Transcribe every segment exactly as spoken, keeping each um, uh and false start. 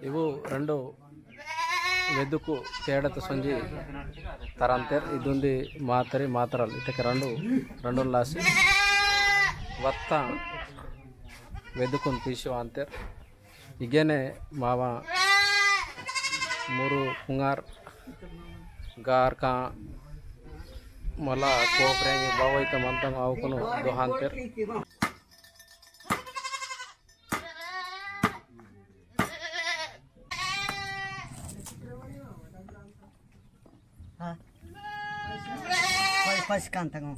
इवु रंडु वेदुकु तेडत संजी तरंतेर। इदुंदी मातरी मातरल इतके रंडु, रंडु लासी वत्ता वेदुकुन पीसी वांतेर। इगेने मावा मुरु पुंगार गार का मला कोपरेंगे बावैत मंतम अवकुनु दोहांतेर। हाँ। कोई फंस कान तंगो।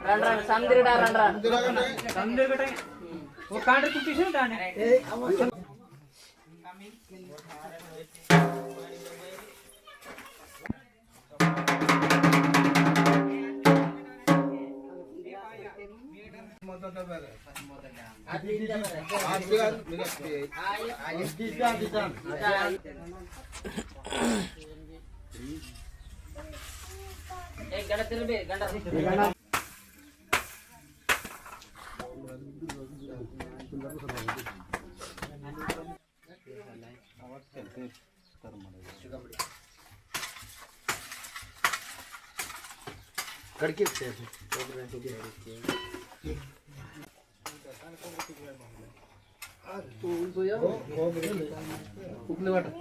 रण रण, समदिरडा रण रण। समदिरगटा। वो कांड कुट्टी से डाने। एक गंडा तेरे बे, गंडा। कड़के। उपले वाटर।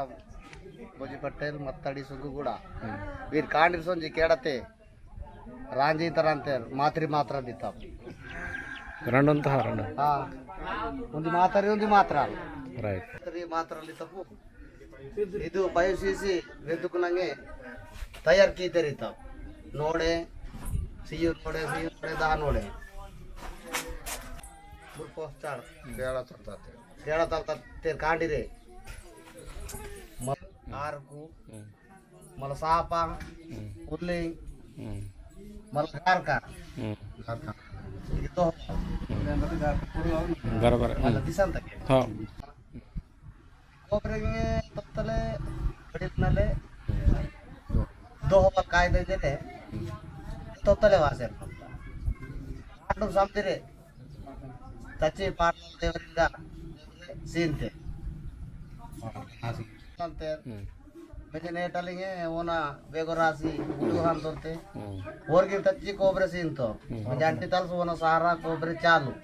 बोजी पटेल, मत्तड़ी सुंगुगुड़ा। हम्म। वीर कांडिर सोंजी केड़ते, रांजी तरंते, मातरी मात्रा दिता। रंडन तहा रंडन। हाँ। उन्दी मातरी, उन्दी मात्रा। Right। मातरी मात्रा लितपु। इदु five C C वेदुकुनंगे तयार कीतेर इता। नोड़े, सियु नोड़े, सियु नोड़े, दा नोड़े। बुर पोस्टार। केड़ा तलता तेर। केड़ा तलता तेर कांडिरे। म-, आरकू। हम्म। मल सापा, हम्म। उल्ली, हम्म। मल गारका। हम्म। गारका। इतो। हम्म। बराबर। मल हम्म। दिसंतके। हाँ। कोबरेगे तोतले, बड़ितनले, दो हवा कायदे जले, तोतले वासेर। आटो समदिरे, तच्ची पाटल देवरिंदा, सीनते। हाँ, सी। अंते। हम्म। मेजे नेटलिंगे ओना बेगोरासी उलुहान तोरते। हम्म। ओरगिन तच्ची कोबरे सीन तो। हम्म। मेजे अंटी तलस ओना सारा कोबरे चालू।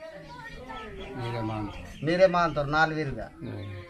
नीरे मान। नीरे मान तोर नाल वीरगा। हम्म।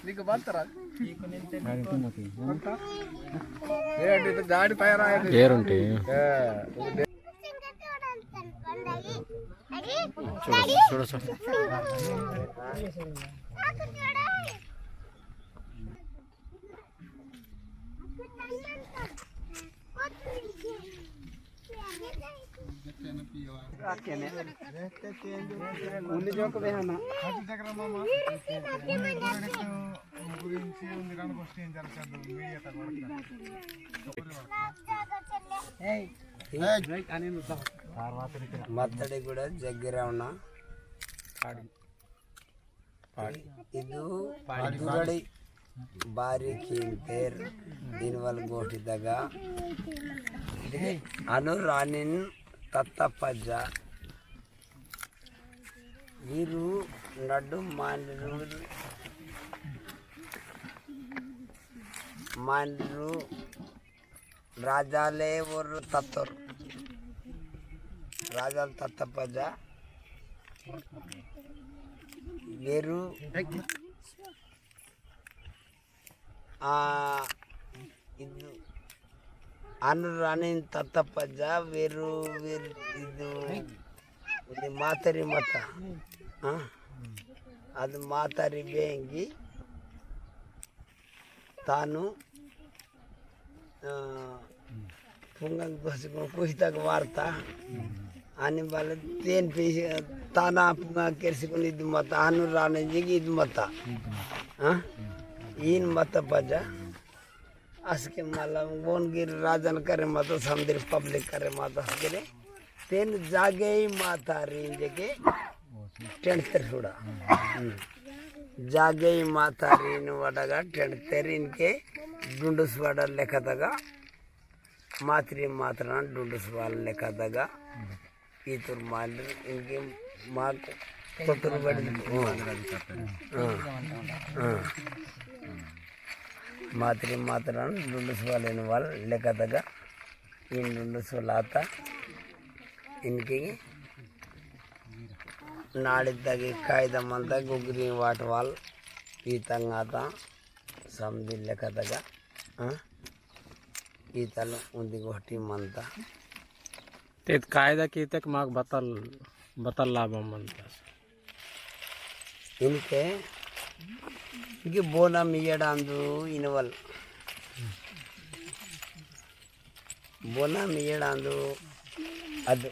నీకు బంతరా? బంత? ఏ అంటే ఇటు దాడి తయారయ్యేది. ఏరుంటే? ఏ. చూడు, చూడు, చూడు. उन्हें जो को बेहाना। मत्तड़ी गुड़ा जग्गिरावना। इदु पाड़ी। दुरड़ी बारी कींतेर इनवल गोटी दगा। अनु रानिन तत्ता पज्जा। वीरु नड्डु मांडरू, मांडरू राजाले वोर तत्तोर। राजाल तत्ता पज्जा। वेरु, आ, इदु, अनु रानिन तत्ता पज्जा, वेरु, वेरु, इदु, इदु मातरी मता। हाँ? अदु मातरी बेंगी, तानु, आ, पुंगक दोसी को कुछ तक वार्ता। आने वाले तेन पे ताना पुंगा केरसी को निद मता, अनु राने जी की इद मता। हाँ? इन मता पजा। असके माला बोन गिर राजन करे मता, समदिर public करे मता, असके तेन जागे ही माता रीन जेके टेंट तेर सुड़ा। हम्म। जागे ही माता रीन वडगा टेंट तेर इनके डुंडुस वडा लेखा दगा। मातरी मातरा डुंडुस वाल लेखा दगा। इतुर मालिर इनके माक कोतुर बड़ी। हाँ। हाँ। मातरी मातरा डुंडुस वाल इन वाल लेखा दगा। इन डुंडुस वाल आता। इनके नाड़ी तगे कायदा मंता गुगरी वाट वाल पीतंग आता समदी लेखा तगा। हाँ? पीतल उन्दी गोटी मंता। तेत कायदा की तक माक बतल, बतल लाभ मंता। इनके, इनके बोना मियड़ांदु इनवल। बोना मियड़ांदु अद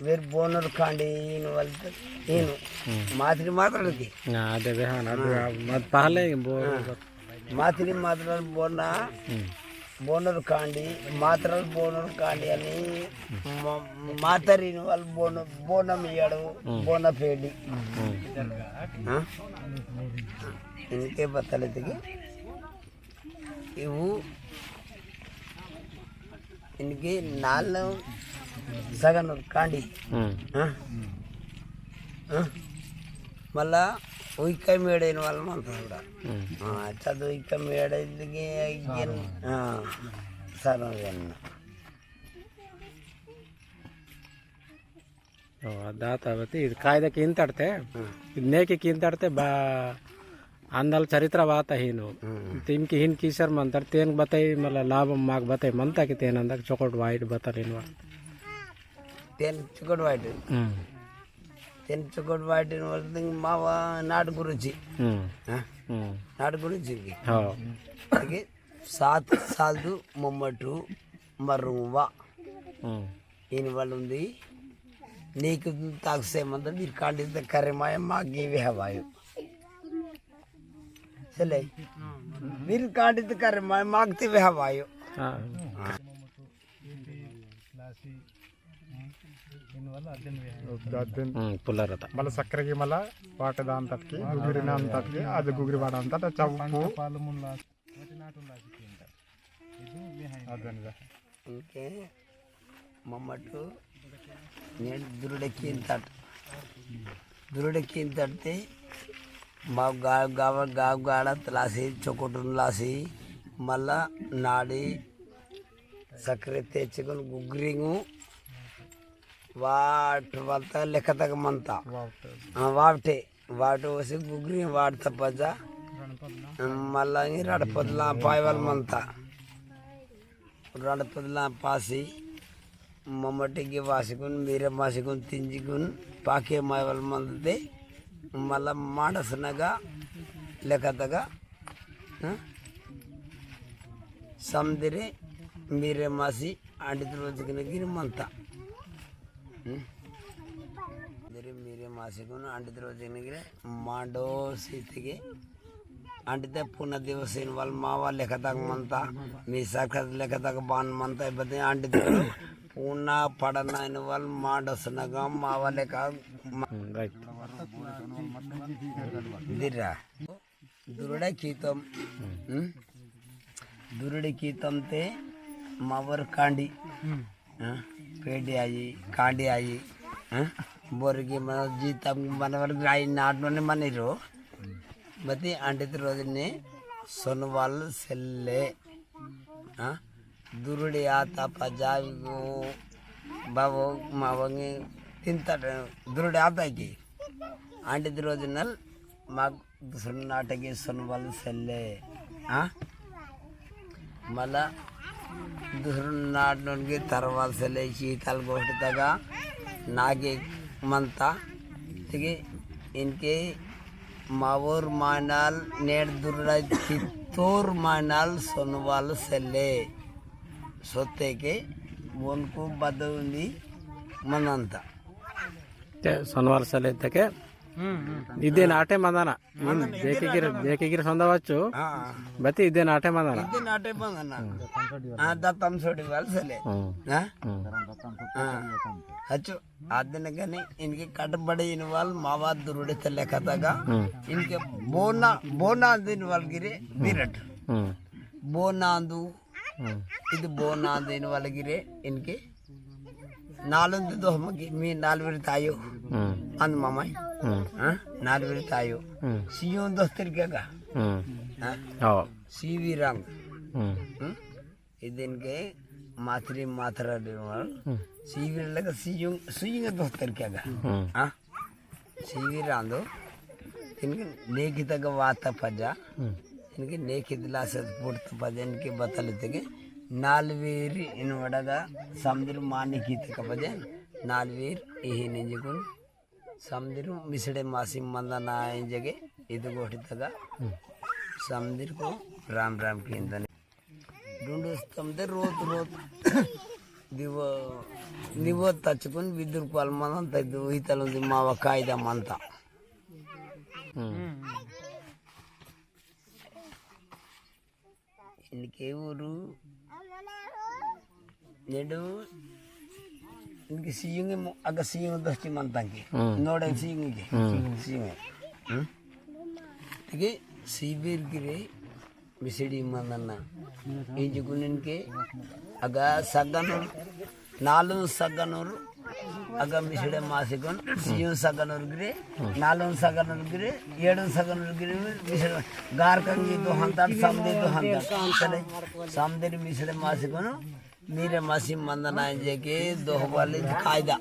वेर बोनर कांडी इनवल त-, इनु। हम्म। मातरी मातरी की। ना, अदे बेहान, अदे हाँ। मत पहले ही बोल हाँ। बत- मातरी मातरी बोना, हम्म। बोनर कांडी, मातरी बोनर कांडी अनि म-, मातरी इनवल बोन-, बोना मियाड़ो, हम्म। बोना फेडी। हम्म। हाँ? इनके बतले थे कि इवु इनके नाल सगन कांडी। हम्म। हाँ? हाँ? मला उइका मेड़े इनवाल मन थोड़ा। हम्म। हाँ, अच्छा, तो उइका मेड़े इनके, हाँ, सारो वेन्ना। ओ, दाता बती, इद कायदा किंतड़ते, हम्म। इद नेकी किंतड़ते बा, अंदल चरित्र वाता हीनु। हम्म। तिनकी हिन कीसर मंतर, तेन बताई, मला लाभ माग बताई, मंता की तेन अंदर चोकोट वाइट बतल इनवा। तेन चोकोट वाइट। हम्म। तेन चोकोट वाइट इनवा, तिंग मावा नाट गुरुजी। हम्म। हाँ? हम्म। नाट गुरुजी की। हाँ। ओके, सात साल दु मम्मटू मरुवा। हम्म। इनवल उंदी, नीक ताकसे मंद बीर कांडित करे माय मागे वे हवायो। चले। बीर कांडित करे माय मागते वे हवायो। हाँ। हाँ। हम्म, पुलरता। मला सक्करगी मला वाट दान तटकी, गुगरी नान तटकी, आज गुगरी वाडान तट चप्पू। अदनगा। इनके मम्मटु नेड दुरुडे कींतट। दुरुडे कींतट ते माव गाव, गाव, गाव गाड़ा तलासी, चोकोटुन लासी, मल्ला नाड़ी सक्रे तेचिकुन गुगरिंगु वाट वालता लेखतक मनता। वावटे। हाँ, वावटे। वावटे वसी गुगरिंग वाट तपजा। मल्ला इंगे रडपदला पायवल मनता। रडपदला पासी ममटिगे वासिकुन, मीरे मासिकुन, तिंजिकुन, पाके मायवल मनते, मल्ला माडसनगा लेकतगा, हाँ? समदिरे मीरे मासी आंडित रोजकिन गिर मनता। हम्म? दरी मीरे मासिकुन आंडित रोजने गिरे मांडो सीतगे। आंडित पुना दिवस इन वाल मावा लेखतक मनता, मी साक्षात लेखतक बान मनता, बदे आंडित पुना पड़ना इन वाल मांडो सनगा मावा लेखा मा-, हम्म, राइट। दिरा। दुरुड़े कीतम, हम्म? दुरुड़े कीतम ते मावर कांडी, हाँ? पेड़ी आई, कांडी आई, हाँ? बोरगी मन जीतम मन वर ग्राई नाटनो ने मनी रो। बती आंडित रोज ने सोनवाल सेल्ले, हाँ? दुरुड़े आता पजावी गो बाबो मावंगे तिंता दुरुड़े आता की आंडित रोज नल माग दुसरनाटगे सोनवाल सेल्ले, हाँ? मला दुसरनाट नोनगे तरवाल सेल्ले शीतल गोष्ठतगा नागे मनता। तिगे इनके मावोर मायनाल नेड़ दुर्रा कित्तोर मायनाल सोनवाल सेल्ले सोते के वोनको बदौनी मनंता। ते सोनवाल सेल्ले तके इदे नाटे मंदाना। मंदाना, इदे बेके गिर, नाटे मंदाना। बेके गिर संदा वच्चो। हाँ। बती इदे नाटे मंदाना। इदे नाटे मंदाना। हाँ, दत्तम सोड़ी वाल सेल्ले। हाँ। हाँ? हाँ। अच्छो, आदन गने इनके कटबड़े इनवाल मावा दुरुड़े तले कतगा। हाँ। इनके बोना, बोना दिन वाल गिरे बिरट। हाँ। बोना दु हम्म। इद बोना देन वाला गिरे इनके नालुन दे दो हम की मी नालवीर तायो। हम्म। अंद मामाई। हम्म। हाँ? नालवीर तायो। हम्म। सियों दोस्तर क्या का? हम्म। हाँ? हाँ। सीवी रंग। हम्म। हम्म? इद इनके मातरी मात्रा देवाल। हम्म। सीवी लगा सियों, सियों दोस्तर क्या का? हम्म। हाँ? सीवी रांदो, इनके नेकी तक वाता पजा, हम्म। इनके नेकी दिलासे पुट्ट पजा, इनके बतल तके, नालवीर इन वडगा समदिर मानी की तक पजा, नालवीर इही निंजकुन, समदिर मिसड़े मासी मंदना इंजगे, इद गोटी तगा, हम्म। समदिर को राम राम की इंदने। डुंडुस तमदे रोत रोत दिव निव तचकुन बिदुर क्वाल मनंता। इदु इतल उंदी मावा कायदा मंता। हम्म। इनके ऊरु नेडु इनके सीयुंगे मो-, अगा सीयुंगे दस्ती मंता के। हम्म। नोड़े सीयुंगे के। हम्म। सीयुंगे। हम्म? ठीक है, सीबीर गिरे मिसड़ी मंदना। इंजुकुन इनके अगा सगनुर, नालुन सगनुर, अगा मिसड़े मासिकुन, सियुन सगनुर गिरे, नालुन सगनुर गिरे, येडुन सगनुर गिरे, मिसड़े गार कंगी दो हंता, समदे दो हंता। चले, समदे मिसड़े मासिकुन, मीरे मासी मंदना इंजे के दो वाले कायदा।